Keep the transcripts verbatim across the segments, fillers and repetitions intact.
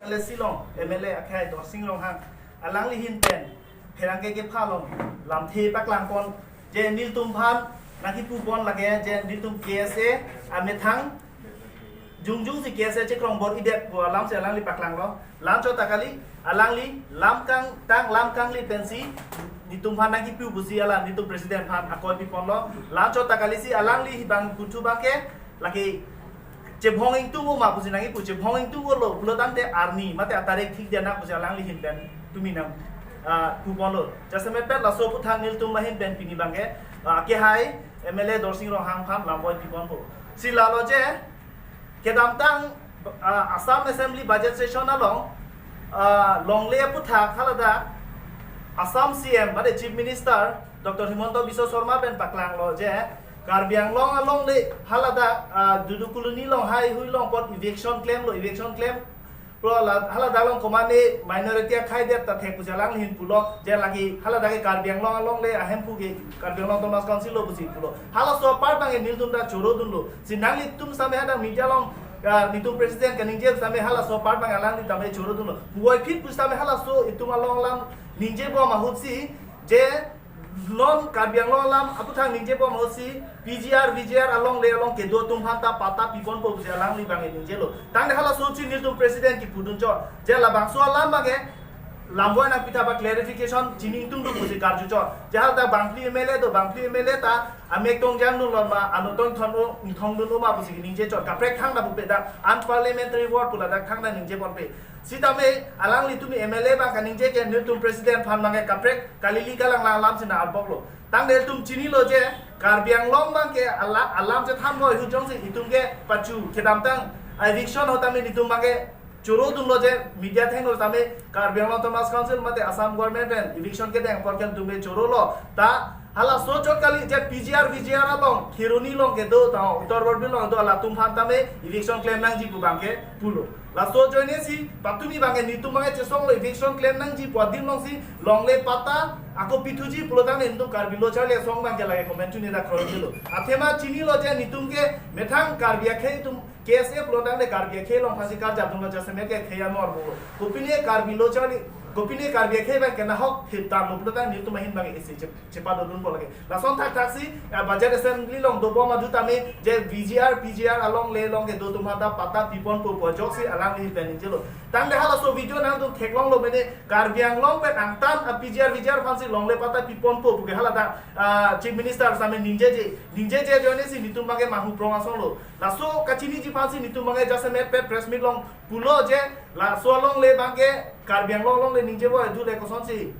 L A C along M L A akhai Dorsing Ronghang alangli ahin pen pherangke kepha along lamthe paklangpon, je nelitum aphan nangkipupon lake je nelitum K S A amethang jongjong si K S A chekrong bor-idet pu alam si alangli paklanglo. La anchot ta kali, alangli lam kangtang lam kangli pensi nelitum aphan nangkipu pusi hala nelitum president aphan akoi piponlo. La anchot ta kali si alangli abang puthu abangke lake chebhong ingtung-o ma pusi nangkipu, chebhong ingtung-o lo pulo tangte arni mate atarik thikdet nang pusi alangli ahin pen tumi nang, ah, puponlo. Jasemet pen laso aphuthak nelitum ahin pen pini abangke, ah, akhai M L A Dorsing Ronghang aphan lam voi piponpo. Si lalo je kedamtang, ah, Assam Assembly Budget Session along, ah, longle aphuthak haladak Assam C M mate Chief Minister Doctor Himanta Biswa Sarma pen paklanglo je Karbi Anglong alongle haladak, ah, Dudu Colony along haihui along apot eviction klemlo, eviction klem pulo la haladak along komatne minority akhai det ta thek pusi alangli ahin pulo, je lake haladak ke Karbi Anglong alongle ahemphu ke Karbi Anglong Autonomous Council lo pusi pulo. Halaso apar abangke nelitum ta chorodunlo. Si nanglitum sitame hadak media along, ah, nelitum president kaningje sitame halaso apar abang alangli tame chorodunlo. Puvoiphit pusitame halaso itum along alam ningjebom ahut si je non Karbi Anglong alam aphuthak ningjebom ahut si P G R, V G R alongle along kedo atum aphan ta patta piponpo pusi alangli abangke ningjelo. Tangte halaso si nelitum president kipudunchot. Je labangso alam abangke lam voi nangpi tha ba clarification chini ingtungdun pusi karjuchot. Je haladak bangphli M L A do, bangphli M L A ta amek tongjang dunlo ma, ano tongthon-o, ingthongdun-o ma pusi ningjechot. Kaprek thangta pupe dak unparliamentary word pu ladak thangta ningjeponpe. Sitame alanglitum M L A abang kaningje ke nelitum president aphan abangke kaprek kalili kalanglang alam si nang-arboklo. Tangte nelitum chinilo je Karbi Anglong abangke ala-, alam chethan boi ahut jongsi itum ke pachu kedamtang eviction ahut tame nelitum abangke chorodunlo je media athengno tame Karbi Anglong Autonomous Council mate Assam government pen eviction kedeng apor ke nelitum ke chorolo. Ta halaso chot kali je P G R V G R along Kheroni along kedo ta Uttar Borbil along do latum aphan tame eviction klem nangji pu abangke pulo. Laso ajoine si patumi abangke nelitum abangke chesonglo eviction klem nangji pu adim along si longle patta ako pithuji pulo tangte nelitum Karbi Lo Charli Asong abangke lake comment chini dak kron dilo. Athema chinilo je nelitum ke methang Karbi akhei atum K S A pulo tangte Karbi akhei along aphansi karjap dunlo, jasemet ke akhei amor pulo. Kopine Karbi Lo Charli, kopine Karbi akhei abangke nahok thip damlo pulo tangte nelitum ahin abangke isi chep-, chepadodunpo lake. Lason thakthak si, eh, budget assembly along dobom ahut tame je V G R, P G R alongle along kedo atum aphan ta patta piponpo pu ajok si alangli ahin pen ningjelo. Tangte halaso video nangtum theklonglo mene Karbi Anglong pen angtan a P G R, V G R aphansi longle patta piponpo puke haladak, ah, Chief Minister sitame ningjeje, ningjeje ajoine si nelitum abangke manghu prong asonglo. Laso kachiniji aphansi nelitum abangke jasemet pen press meet along pulo je laso alongle abangke Karbi Anglong alongle ningje boi dule kosonsi,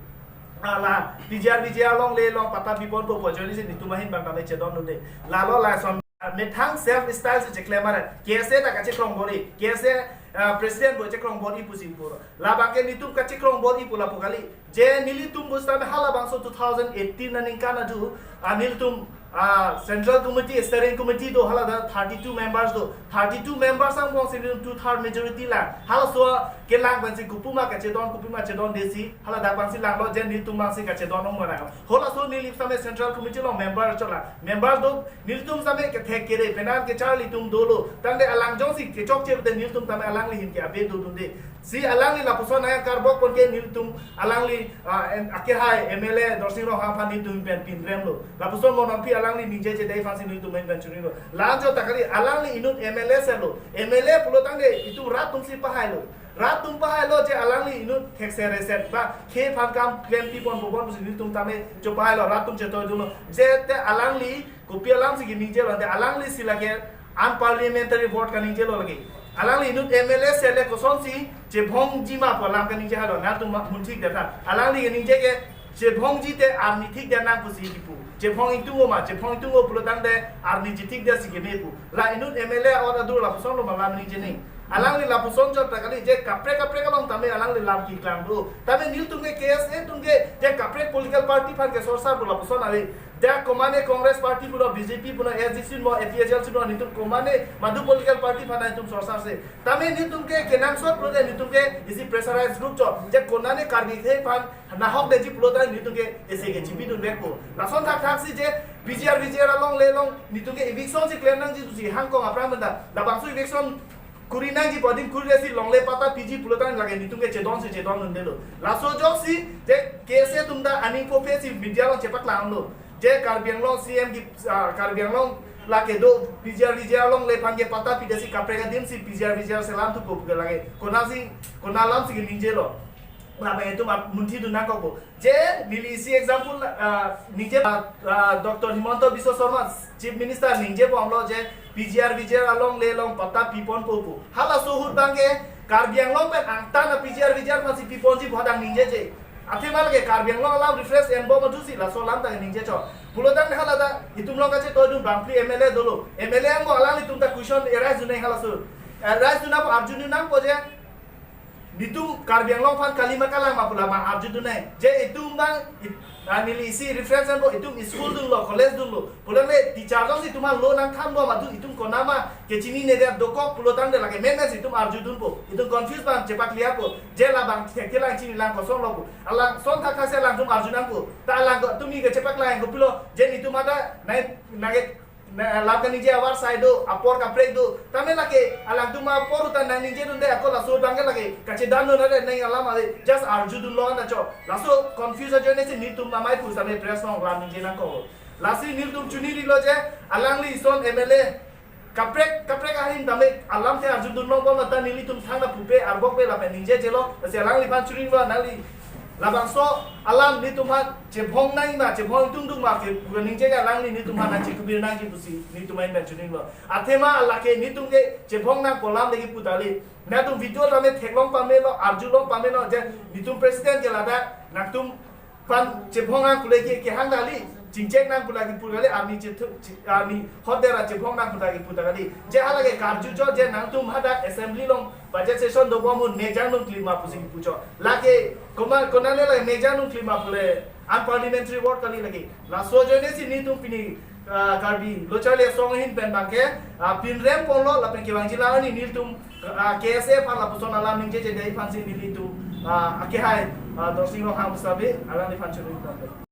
ah, la P G R V G R alongle along patta piponpo pu ajoine si nelitum ahin abang tame chedondunde. Lalo lason methang self style si cheklem aret. K S A ta kachekrong bor-i, K S A, ah, president boi chekrong bor-i pusi puro. La abangke nelitum kachekrong bor-i pu lapu kali. Je nelitum pusitame halabangso two thousand eighteen aningkan adu, ah, nelitum, ah, Central Committee, Steering Committee do, haladak thirty-two members do. Thirty-two members angbong si nelitum two third majority lang. Halaso kelang pensi kopima kachedon, kopima chedonde si haladak abangsi langlo, je nelitum abangsi kachedon ong mana. Halaso neli sitame Central Committee along member chotlang. Member do, nelitum sitame kethek kere, penan kecharli atum dolo. Tangte alang jongsi kechokche pute nelitum tame alangli ahin ke abe dodunde. Si alangli lapuson nangkarbokpon ke nelitum alangli, ah, em, akhai M L A Dorsing Ronghang aphan nelitum pen pinremlo. Lapuson mo nangpi alangli ningjeje dei aphansi nelitum ahin pen chunilo. La anchot ta kali alangli inut M L A selo. M L A pulo tangte itum rat atum si pahailo. Rat atum pahailo je alangli inut thekse reset ba khei aphan kam klem piponpo bon pusi nelitum tame chopahailo, rat atum chetoidunlo. Je te alangli kopi alam si keningjelo, te alangli si lake unparliamentary word kaningjelo lake. Alangli inut M L A sele kosonsi chebhongji ma pu alam kaningje halo, nangtum ma munthik data. Alangli kaningje ke chebhongji te arni thikdet nang pusi kipu. Chebhong ingtung-o ma, chebhong ingtung-o pulo tangte arni chethikdet si keme pu. La inut M L A or adur lapuson lo ma lam ningje ning. Alangli lapuson chot ta kali je kaprek kaprek along tame alangli lam keklang do. Tame nelitum ke K S A atum ke je kaprek political party aphan kesorsar pu lapuson ave. Je komane Congress party pulo, B J P pulo, A S D C pulo, A P H L C pulo, nelitum komane madu political party aphan nelitum sorsarse. Tame nelitum ke kenangsot pulote nelitum ke isi pressurized group chot. Je konane Karbi akhei aphan nahokdeji pulo tangte nelitum ke isi ke chibidunvekpo. Lason thakthak si je P G R V G R alongle along nelitum ke eviction si klem nangji pusi hangkong aphrang menda. Labangso eviction Kuri nangji pu adim kuri si longle patta piji pulotangte lake netum ke chedon si chedon un-edetlo. Laso ajoksi je K S A atum ta aning pho phe si media along chepaklanglo. Je Karbi Anglong C M ke, ah, Karbi Anglong lake do P G R V G R alongle aphan ke patta pidet si kaprek adim si P G R V G R selam thupo pu ke lake konatsi, konat alam si keningjelo. Lapen itum ap munthi dun nangkokpo. Je neli isi example, ah, ningje, ah, ah, Doctor Himanta Biswa Sarma, Chief Minister ningje bomlo je P G R V G R alongle along patta piponpo pu. Halaso ahut abang ke Karbi Anglong pen angtan a P G R V G R aphansi piponji pu hadak ningjeje. Athema lake Karbi Anglong alam reference enbom adusi laso alam ta ningje chot. Pulotangte hala ta itum along kachetoi dun bangphli M L A dolo. M L A angbong alanglitum ta question arise dun nang halaso. Arise dun nang arju dun nangpo je netum Karbi Anglong aphan kali ma kalang ma pu labang arju dun nang. Je itum abang it-, ah, neli isi reference enbom itum school dunlo, college dunlo. Pulote teacher jongsi itum aphan lo nangthanbom atum itum konat ma kechinine det dokok pulotangte lake meme si itum arju dunpo. Itum confuse abang chepaklangpo. Je labang thekthe lang chinilang kosonlo pu. Alangson thakthak si alangtum arju nangpo. Ta alangtum ke chepaklang kopilo. Je netum ada nai nage na lam kaningje avar sai do, apor kaprek do. Tame lake alangtum apor utan nangningje dunde ako laso abang ke lake kachedan dun nade nang alam ale just arju dunlo anta chot. Laso confuse ajoine si netum amei pu same press along lam ningje nangkok. Lasi netum chunirilo je alangli ison M L A kaprek kaprek ahin tame alamthe arju dun longbom ta nelitum thangta pupe arbokpe lapen ningjejelo. Lasi alangliphan chuning ba nangli labangso alam netum aphan chebhong nang ma chebhong tungdung ma ke pu ningje ke alangli netum aphan nangchekubir nangji pusi netum ahin pen chuninglo. Athema lake netum ke chebhong nangpo alam lagi pu tali. Netum video tame theklong pamelo, arjulong pamelo je netum president ke ladak nangtum aphan chebhong nang pu lake kehang tali, chingchek nang pu lake pu kali, arni chethu, chi-, arni hot dera chebhong nang pu lake pu ta kali. Je hala ke karju chot je nangtum hadak assembly along budget session dobom ahut mekjang nangklim ma pusi pu chot. Lake koma, konane lake mekjang nangklim ma pule unparliamentary word kali lake. Laso ajoine si netum pini, ah, Karbi Lo Charli Asong ahin pen abang ke, ah, pinrem ponlo lapen kevangji lang arni netum, ah, K S A aphan lapuson alam ningjeje dei aphansi nelitum, ah, akehai, ah, Dorsing Ronghang Busabe alangliphan chuningponlo.